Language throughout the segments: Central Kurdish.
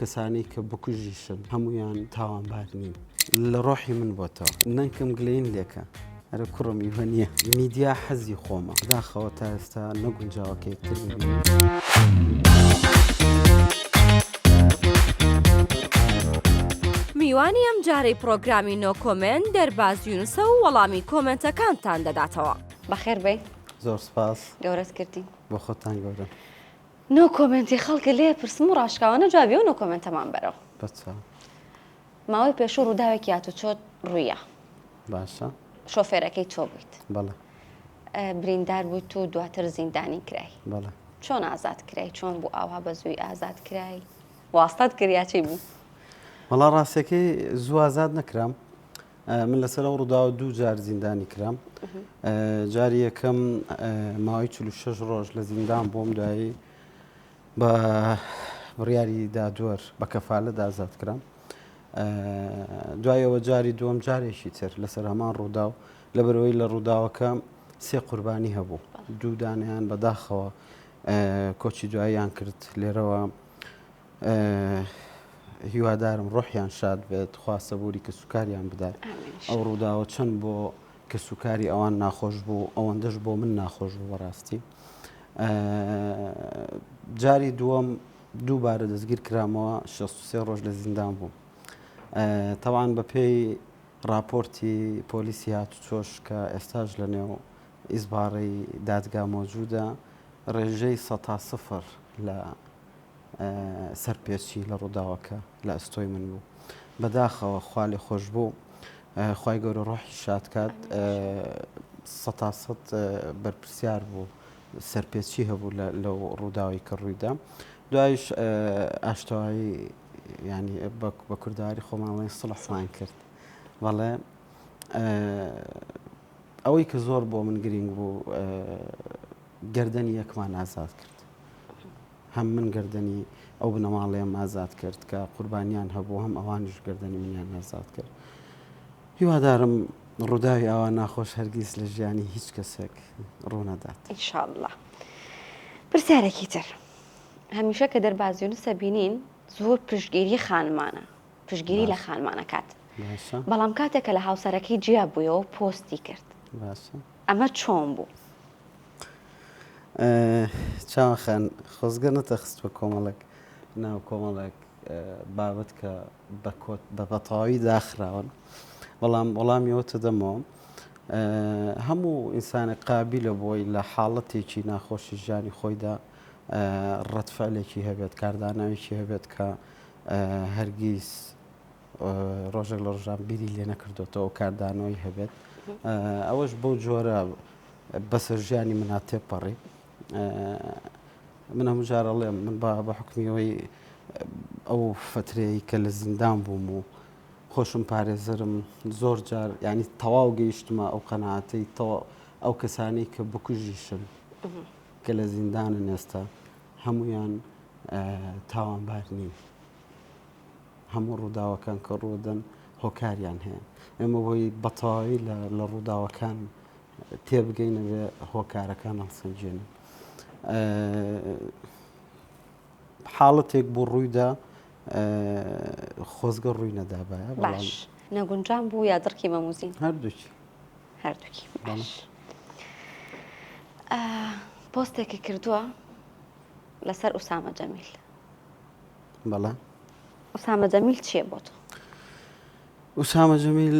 کەسانەی کە بکوژیشن هەموویان تاوانبار نین. لە ڕۆحی من بۆتەوە. نەنکم گلەییم لێکە. ئەرێ کوڕم ئیوە نییە. میدیا حەزی خۆمە. بەداخەوە تا ئێستا نەگونجاوە کە یەکتر ببینین. میوانی ئەم جارەی پڕۆگرامی نۆ کۆمێنت دەرباز یونسە و وەڵامی کۆمێنتەکانتان دەداتەوە. بەخێر بێی. زۆر سپاس. گەورەت کردین. بۆ خۆتان گەورەن. نۆ کۆمێنتی خەڵکە لێ پرسم و ڕاشکاوانە جوابی ئەو نۆ کۆمێنتەمان بەرەوە. بەچاو. ماوەی پێشوو ڕووداوێکی هاتوچۆت ڕوویە. باشە. شۆفێرەکەی تۆ بوویت. بەڵێ. بریندار بوویت و دواتر زیندانی کرای. بەڵێ. چۆن ئازاد کرای؟ چۆن بوو ئاوها بە زووی ئازاد کرای؟ واستەت کرد یا چی بوو؟ وەڵا ڕاستەکەی زوو ئازاد نەکرام. من لەسەر ئەو ڕووداوە دوو جار زیندانی کرام. جاری یەکەم ماوەی 46 ڕۆژ لە زیندان بووم دوایی بە بڕیاری دادوەر بە کەفالەت ئازاد کرام. دوای ئەوە جاری دووەم جارێکی تر لەسەر هەمان ڕووداو لەبەرەوەی لە ڕووداوەکە سێ قوربانی هەبوو دوو دانیان بەداخەوە کۆچی دواییان کرد لێرەوە هیوادارم ڕۆحیان شاد بێت خوا سەبوری کەسوکاریان بدات ئەو ڕووداوە چەند بۆ کەسوکاری ئەوان ناخۆش بوو ئەوەندەش بۆ من ناخۆش بوو بەڕاستی جاری دووەم دووبارە دەستگیر کرامەوە 63 ڕۆژ لە زیندان بووم تەوان بە پێی راپۆرتی پۆلیسی هاتوچۆش کە ئێستاش لە نێو ئیزبارەی دادگا مۆجودە ڕێژەی سەتا سفر لە سەرپێچی لە ڕووداوەکە لە ئەستۆی من بوو بەداخەوە خوا لێ خۆش بوو خوای گەورە ڕۆحی شاد کات سەتا سەد بەرپرسیار بوو سەرپێچی هەبوو لەو ڕووداوی کە ڕوویدا دوایش ئاشتەوایی ینی بە کورداری خۆماڵێن سڵحمان کرد بەڵێ ئەوەی کە زۆر بۆ من گرنگ بوو گردنی یەکمان ئازاد کرد هەم من گەردەنی ئەو بنەماڵەیەم ئازاد کرد کە قوربانیان هەبوو هەم ئەوانیش گەردەنی منیان ئازاد کرد هیوادارم ڕووداوی ئاوا ناخۆش هەرگیز لە ژیانی هیچ کەسێک ڕوونەدات. ئینشاءاللە. پرسیارێکی تر هەمیشە کە دەرباز یونسە بینین زۆر پشتگیری خانمانە پشتگیری لە خانمانە کات بەڵام کاتێک کە لە هاوسەرەکەی جیا بوویەوە پۆستی کرد ئەمە چۆن بوو؟ چاوان خان خۆزگە نەتەخستوە کۆمەڵێک ناو کۆمەڵێک بابەت کە بە کۆت بە بەتەواوی داخراون بەڵام وەڵامی ئەوە تەدەمەوە هەموو ئینسانێک قابیلە بۆی لە حاڵەتێکی ناخۆشی ژیانی خۆیدا ڕەتفعلێکی هەبێت کاردانەوەیکی هەبێت کە هەرگیز ڕۆژێک لە ڕۆژان بیری لێ نەکردوێتەوە کاردانەوەی هەبێت ئەوەش بەو جۆرە بەسەر ژیانی منا تێپەڕی من هەموو جار ئەڵێم من بە بە حکمیەوەی ئەو فترەیە کە لە زیندان بووم و خۆشم پارێزەرم زۆر جار ینی تەواو گەیشتمە ئەو قەنەعاتەی تەوا ئەو کەسانی کە بکوژیشن کە لە زیندانن ئێستا هەمویان تاوانبار نین هەموو ڕووداوەکان کە ڕوودەن هۆکاریان هەیە ئێمە بۆی بەتەواوی لە ڕووداوەکان تێبگەین ئەبێ هۆکارەکان هەڵسەنگێنین حاڵەتێک بۆ ڕوویدا خۆزگە ڕووی نەدابایە باش نەگونجان بوو یا دڕکی مەموزین هەردووکی هەردووکی باش پۆستێکی کردووە لەسەر ئوسامە جەمیل بەڵێ ئوسامە جەمیل چییە بۆ تۆ؟ ئوسامە جەمیل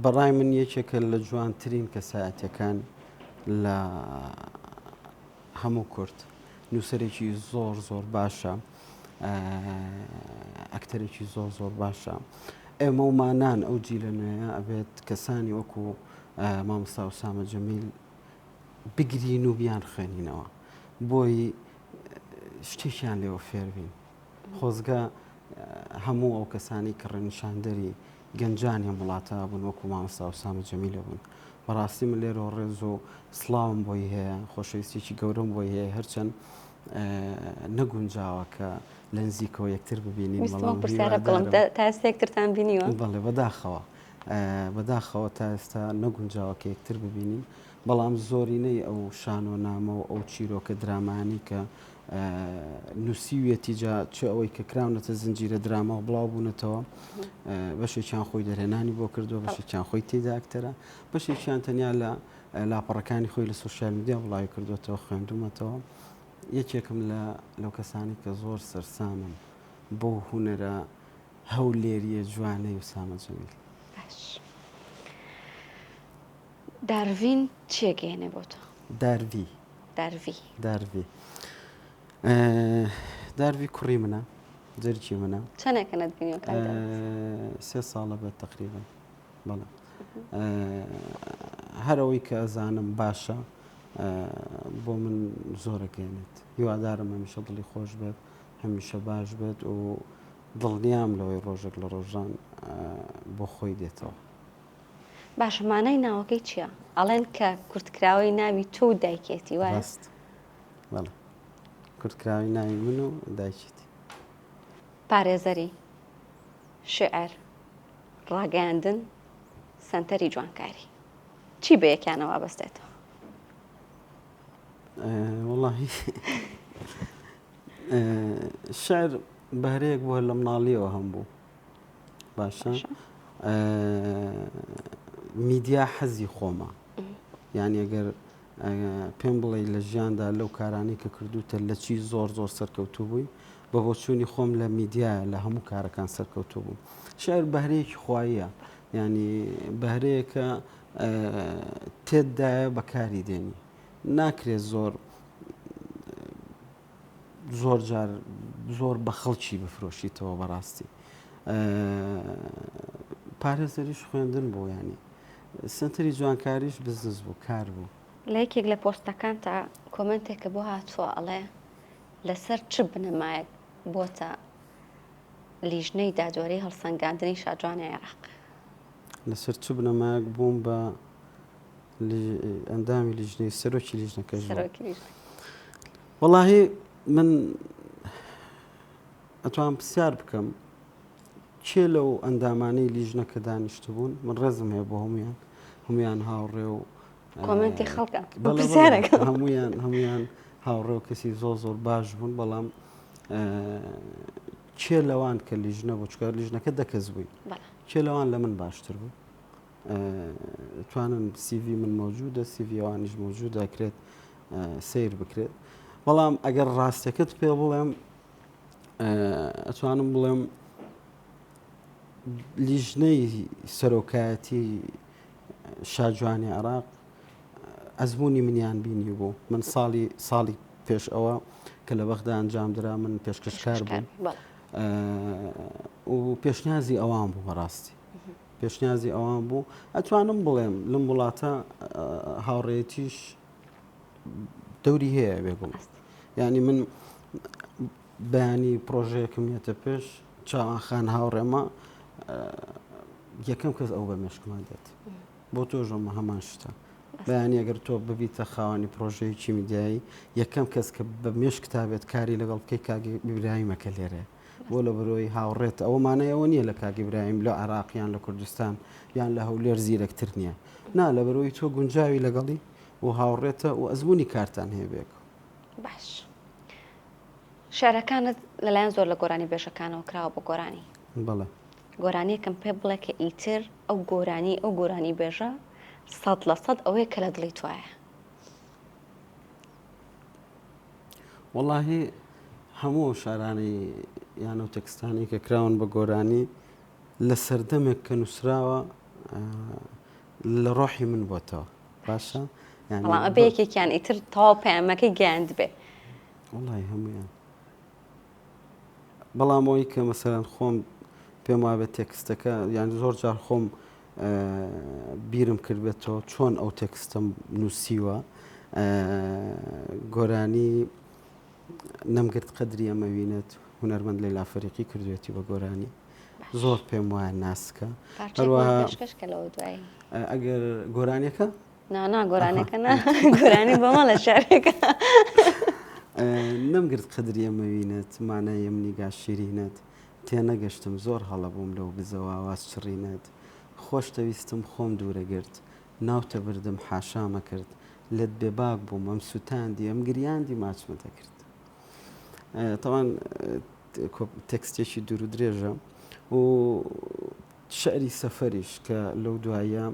بەڕای من یەکێکە لە جوانترین کەسایەتەکان لە هەموو کورد نووسەرێکی زۆر زۆر باشە ئەکتەرێکی زۆر زۆر باشە ئێمە ومانان ئەو جیلە نوێیە ئەبێت کەسانی وەکو مامۆستا ئوسامە جەمیل بگرین و بیان خوێنینەوە بۆی شتێکیان لێوە فێربین خۆزگە هەموو ئەو کەسانی کە ڕێنیشاندەری گەنجانی ئەم وڵاتە بوون وەکو مامۆستا ئوسامە جەمیلە بوون بەڕاستی من لێرەوە ڕێز و سڵاوم بۆی هەیە خۆشەویستیی گەورەم بۆی هەیە هەرچەند نەگونجاوە کە لە نزیکەوە یەکتر ببینین بەڵام پرسیارە بکەم تا ئێستا یەکترتان بینیوە بەڵێ بەداخەوە بەداخەوە تا ئێستا نەگونجاوە کە یەکتر ببینین. بەڵام زۆرینەی ئەو شانۆنامە و ئەو چیرۆکە درامایانەی کە نووسیویەتی جا چ ئەوەی کە کراونەتە زنجیرە دراما و بڵاو بوونەتەوە بەشێکیان خۆی دەرهێنانی بۆ کردووە بەشێکیان خۆی تێدا ئەکتەرە بەشێکیان تەنیا لە لاپەڕەکانی خۆی لە سۆشیال میدیا بڵاوی کردوێتەوە خوێندومەتەوە یەکێکم لە لەو کەسانی کە زۆر سەرسامم بۆ هوەرە هەولێریە جوانەی وسامە جەمیل باش دارڤین چیە گەیەنێ بۆ تۆ؟ دارڤی. دارڤی. دارڤی. دارڤی کوڕی منە جەرگی منە. چەندێکە نەتبینیوە کاک دەرباز؟ سێ ساڵە بێت تەقریبا. بەڵێ. هەر ئەوەی کە ئەزانم باشە بۆ من زۆرە گەێنێت. هیوادارم هەمیشە دڵی خۆش بێت، هەمیشە باش بێت و دڵنیام لەوەی ڕۆژێک لە ڕۆژان بۆ خۆی دێتەوە. باشە مانای ناوەکەی چییە؟ ئەڵێن کە کورتکراوەی ناوی تۆ و دایکێتی وایە؟ ڕاست بەڵێ کورتکراوەی ناوی من و دایکێتی. پارێزەری، شیعر، ڕاگەیاندن، سەنتەری جوانکاری چی بە یەکیانەوە ئەبەستێتەوە؟ وەڵاهی شعر بەهرەیەک بووە لە مناڵیەوە هەم بوو باشە میدیا حەزی خۆمە یعنی ئەگەر پێم بڵێ لە ژیاندا لەو کارانی کە کردوتە لە چی زۆر زۆر سەرکەوتوو بووی بە بۆچوونی خۆم لە میدیا لە هەموو کارەکان سەرکەوتوو بووم شعر بەهرەیەکی خواییە ینی بەهرەیەکە تێدایە بەکاری دێنی ناکرێت زۆر زۆر جار زۆر بە خەڵکی بفرۆشیتەوە بەڕاستی پارێزەریش خوێندن بوو ینی سنتەری جوانکاریش بزنس بوو کار بوو. لە یەکێک لە پۆستەکانتا کۆمێنتێکە بۆ هاتووە ئەڵێ لەسەر چ بنەمایەک بۆتە لیژنەی دادوەری هەڵسەنگاندنی شاجوانی عێراق؟ لەسەر چ بنەمایەک بووم بە ئەندامی لیژنەی سەرۆکی لیژنەکەش سەرۆکی لیژنە وەڵاهی من ئەتوان پرسیار بکەم کێ لەو ئەندامانەی لیژنەکە دانیشتبوون من ڕێزم هەیە بۆ هەمویان هەمویان هاوڕێ و کۆمنتی خەڵکە هەمویان هەمویان هاوڕێ و کەسی زۆر زۆر باش بوون بەڵام کێ لەوان کە لیژنە بۆ چکار لیژنەکە دەکەس بووین کێ لەوان لە من باشتر بوو توانن سیڤی من مەوجودە سیڤی ئەوانیش مەوجودە ئەکرێت سیر بکرێت بەڵام ئەگەر ڕاستەکەت پێ بڵێم ئەتوانم بڵێم لیژنەی سەرۆکایەتی شاجوانی عراق ئەزمموی منیان بینی بوو من ساڵی ساڵی پێش ئەوە کە لە بەغدا ئەنجام درا من پێشکەشکار بووم و پێشنیازی ئەوان بوو بەڕاستی پێشنیازی ئەوان بوو ئەتوانم بڵێم لەم وڵاتە هاوڕێتیش دەوری هەیە بێگوم ینی من بەیانی پرۆژەیەکم یەتە پێش چاوان خان هاوڕێمە یەکەم کەس ئەو بە مێشکمان دێت بۆ تۆژەمە هەمان شتە بەیانی ئەگەر تۆ ببیتە خاوەنی پرۆژەیەکی میدیایی یەکەم کەس کە بە مێشکتا بێت کاری لەگەڵ بکەی کاک ئیبراهیمە کە لێرەیە بۆ لە بەرۆی هاوڕێت ئەوە مانای ئەوە نییە لە کاک ئیبراهیم لە عێراق یان لە کوردستان یان لە هەولێر زیرەکتر نییە نا لە بەرۆی تۆ گونجاوی لەگەڵی و هاوڕێتە و ئەزمموی کارتان هەیە بێک. باش شعرەکانت لەلایەن زۆر لە گۆرانی بێژەکانەوە کراوە بە گۆرانی بەڵێ گۆرانیەکەم پێ بڵێ کە ئیتر ئەو گۆرانی ئەو گۆرانی بێژە 100% ئەوەیە کە لە دڵی توایە. وەڵاهی هەموو ئەو شارانەی یان ئەو تێکستانەی کە کراون بە گۆرانی لە سەردەمێک کە نووسراوە لە ڕۆحی من بۆتەوە باشە بەڵام ئەبێ یەکێکیان ئیتر تەواو پەیامەکەی گەیاند بێ وڵی هەمویان بەڵام ئەوی کە مەسەرەن خۆم پێم وابێت تێکستەکە یان زۆر جار خۆم بیرم کردبێتەوە چۆن ئەو تێکستەم نووسیوە گۆرانی نەمگرت قەدری ئەمە وینێت هونەرمەند لەیلا فەریقی کردوێتی بە گۆرانی زۆر پێم وایە ناسکە ئەگەر گۆرانیەکە نانا گۆرانەکە نا گۆرانی بۆ مەڵە شارێکە نەمگرت قەدری ئەمە وینێت مانای ئەم نیگا شیرینت تێنەگەشتم زۆر هەڵە بووم لەو بزەوە ئاواز چڕینت خۆشتەویستم خۆم دوورەگرت. ناوتە بردم حاشامە کرد لێت بێباک بووم ئەم سووتاندی ئەم گریاندی ماچمە دەکرد. تەوان تێکستێکی دوور و درێژە و شعری سەفەریش کە لەو دوایە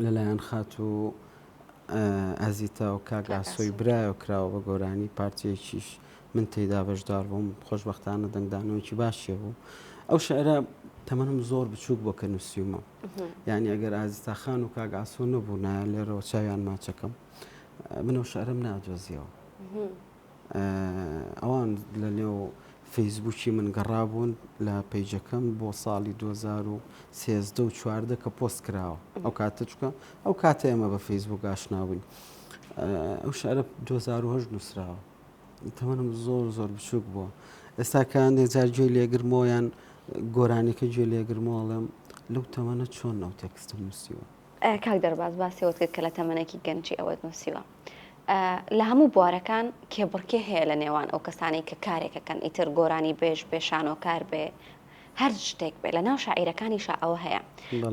لەلایەن خاتوو ئازیتا و کاک ئاسۆی برایەوە کراوە بە گۆرانی پارچەیەکیش من تێیدا بەشدار بووم خۆشبەختانە دەنگدانەوەیەکی باشی بوو ئەو شعرە تەمەنم زۆر بچووک بۆ کە نووسیومە یعنی ئەگەر ئازیتا خان و کاک ئاسۆ نەبوو نایە لێرەوە چاویان ماچەکەم من ئەو شعرم نادۆزیەوە ئەوان لە نێو فەیسبووکی من گەڕابوون لە پەیجەکەم بۆ ساڵی 2013 و 14 کە پۆست کراوە ئەو کاتە چکە ئەو کاتە ئێمە بە فەیسبوک ئاشنا بووین ئەو شعرە 2008 نووسراوە تەمەنم زۆر زۆر بچووک بووە ئێستا کە هەندێک جار گوێی لێگرمەوە یان گۆرانیەکە گوێ لێگرمەوە ئەڵێم لەو تەمەنە چۆن ئەو تێکستم نووسیوە کاک دەرباز باسی ئەوەت کرد کە لە تەمەنێکی گەنجی ئەوەت نووسیوە. لە هەموو بوارەکان کێبڕکێ هەیە لە نێوان ئەو کەسانەی کە کارێکەکەن ئیتر گۆرانی بێژ بێ شانۆکار بێ هەر شتێک بێ لە ناو شاعیرەکانیشا ئەوە هەیە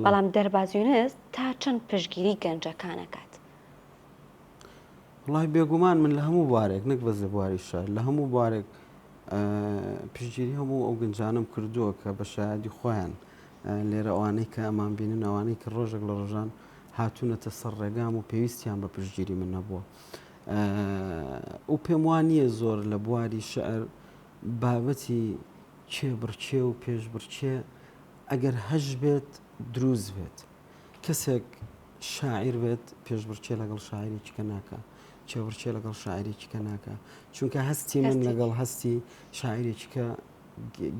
بەڵام دەرباز یونس تا چەند پشتگیری گەنجەکان ئەکات؟ وڵی بێگومان من لە هەموو بوارێک نەک بەس لە بواری شار لە هەموو بوارێک پشتگیری هەموو ئەو گەنجانم کردووە کە بە شایەدی خۆیان لێرە ئەوانەی کە ئەمان بینن ئەوانەی کە ڕۆژێک لە ڕۆژان هاتوونەتە سەر ڕێگام و پێویستیان بە پشتگیری من نەبووە و پێم وان نییە زۆر لە بواری شعر بابەتی کێبڕکێ و پێشبڕکێ ئەگەر هەش بێت دروست بێت کەسێک شاعیر بێت پێشبڕکێ لەگەڵ شاعیرێکی کە ناکە کێبڕکێ لەگەڵ شاعیرێکی کە ناکە چونکە هەستی من لەگەڵ هەستی شاعیرێکی کە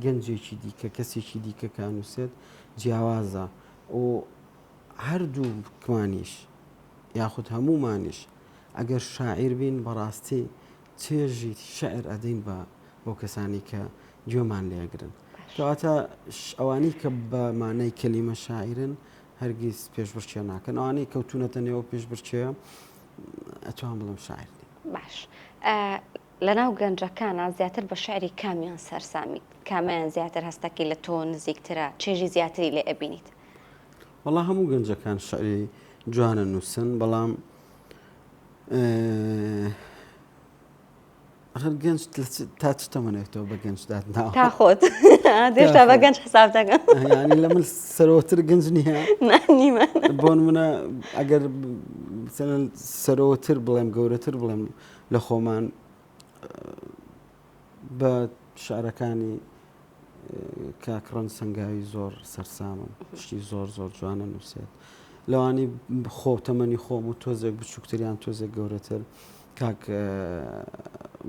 گەنجێکی دیکە کەسێکی دیکە کە نووسێت جیاوازە و هەردووکمانیش یاخود هەموومانیش ئەگەر شاعیر بین بەڕاستی چێژی شعر ئەدەین بە بۆ کەسانی کە گوێمان لێگرن کەواتە ئەوانەی کە بە مانای کەلیمە شاعیرن هەرگیز پێشبڕکێ ناکەن ئەوانەی کەوتونەتە نێوە پێشبڕکێ ئەتوان بڵم شاعیر باش لەناو گەنجەکانا زیاتر بە شعری کامیان سەرسامیت؟ کامەیان زیاتر هەستەکەی لە تۆ نزیکترە، چێژی زیاتری لێ ئەبینیت؟ وەڵا هەموو گەنجەکان شعری جوانە نووسن بەڵام ئەخر گەنج تا چ تەمەنێکتەوە بە گەنج داتناوە تا خۆت دێشتا بە گەنج حساب دەکەم ینی لە من سەرۆتر گەنج نییە بۆ منە ئەگەر سەرۆتر بڵێم گەورەتر بڵێم لە خۆمان بە شعرەکانی کاک ڕەنج سەنگاوی زۆر سەرسامم شتی زۆر زۆر جوانە نووسێت لەوانی خۆ تەمەنی خۆم و تۆزێک بچووکتریان تۆزێک گەورەتر کاک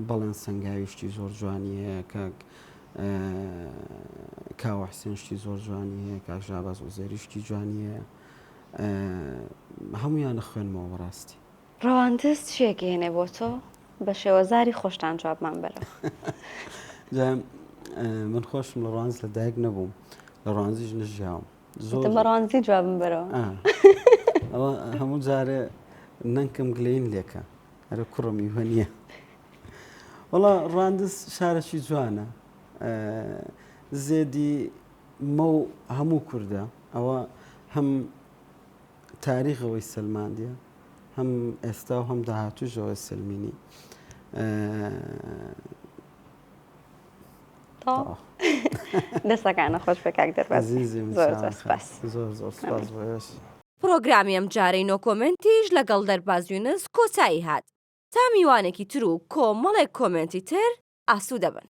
بەڵێن سەنگاوی شتی زۆر جوانی هەیە کاک کاوە حسێن شتی زۆر جوانی هەیە کاک ژاباز وزێری شتی جوانی هەیە هەمویانە خوێنمەوە بەڕاستی ڕەواندز چی ئەگەیەنێ بۆ تۆ؟ بە شێوەزاری خۆشتان جوابمان بەرەوە. جا من خۆشم لە ڕواندز لە دایک نەبووم لە ڕواندزیش نەژیاوم زۆر بە ڕواندزی جوابم بەرەوە. ئەوە هەموو جارێ نەنکم گلەین لێکە ئەرە کوڕم ئیوە نییە. وەڵا ڕواندز شارەکی جوانە زێدی مە و هەموو کوردە ئەوە هەم تاریخ ئەوەی سەلماندیە هەم ئێستا و هەم داهاتووش ئەوەی سەلمینی. دەستەکانە خۆش بێ کاک دەرباز زۆر زۆر سپاس زۆر زۆر سپاس بۆ ئێوەش. پڕۆگرامی ئەمجارەی نۆ کۆمێنتیش لەگەڵ دەرباز یونس کۆتایی هات تا میوانێکی تر و کۆمەڵێک کۆمێنتی تر ئاسوودە بن.